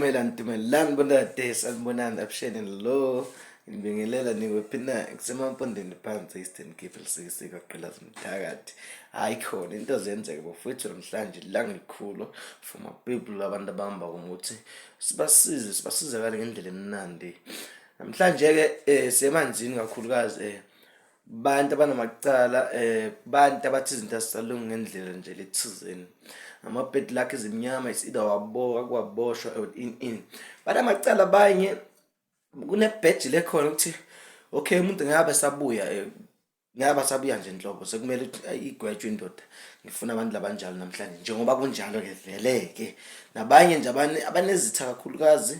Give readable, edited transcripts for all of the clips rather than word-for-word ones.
Dumelang, dumelang bontate, sanibonani avuxeni lo ngibingelela nikwephi na kusemampondweni phansi Eastern Cape lisikisiki kwagqilaza umthakathi. Hhayi khona into ziyenzeka bafowethu, namhlanje ilanga elikhulu for my people, abantu abahamba ukuthi sibasize sibasizakale ngendlela emnandi. Namhlanje-ke um siyemanzini kakhulukazi um Bantu abanamacala bantu abathi izinto azisalungi ngendlela nje lethizeni. Ama-bad luck ezimnyama is either waboka kwaboshwa or in in. Banamacala abanye kunebheji lekhona ukuthi okay umuntu ngabe sabuya ngabe sabuya nje nhlobo sekumele ukuthi igwetshwe indoda. Ngifuna abantu labanjalo namhlanje njengoba kunjalo-ke vele-ke nabanye nje abanezitha kakhulukazi.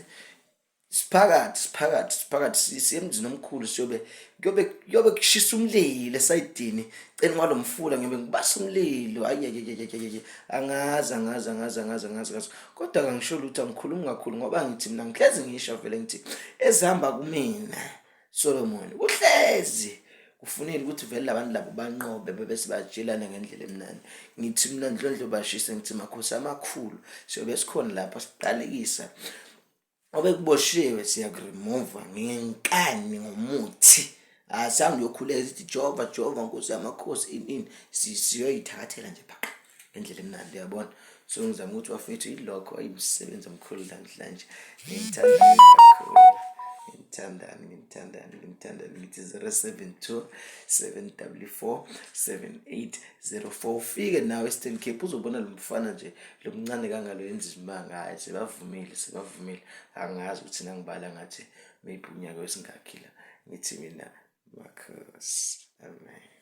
Siphakathi, siphakathi, siphakathi siye emzini omkhulu siyobe kuyobe kuyobe kushisa umlilo esayidini ceni kwalo mfula ngiyobe ngibasa umlilo ayi angazi angazi angazi angazi angazi angazi kodwa kangisho lutho angikhulumi kakhulu ngoba ngithi mina ngihlezi ngisho vele ngithi ezihamba kumina Solomon kuhlezi kufunile ukuthi vele labantu labo banqobe bebe sebatshelana ngendlela emnandi. Ngithi mina Ndlondlo bashise ngithi makhosi amakhulu siyobe sikhona lapha siqalekisa obekuboshiwe siyakuremova ngenkani ngomuthi asange uyokhuleka sithi Jehova Jehova Nkosi yamakhosi ini ini siyoyithathela nje phaqa ngendlela emnandi uyabona. So ngizama ukuthi bafethu ilokho ayimsebenzi omkhulu namhlanje. Ngithanda kakhulu, ngithandani ngithandani ngithandani ngithi 072 744 7804 ufike nawe Eastern Cape uzobona lo mfana nje lo mncane kangalo yenza izimanga. Hhayi sebavumile sebavumile, angazi ukuthi nangibala ngathi maybe unyaka wesingakhi la. Ngithi mina makhosi, amen.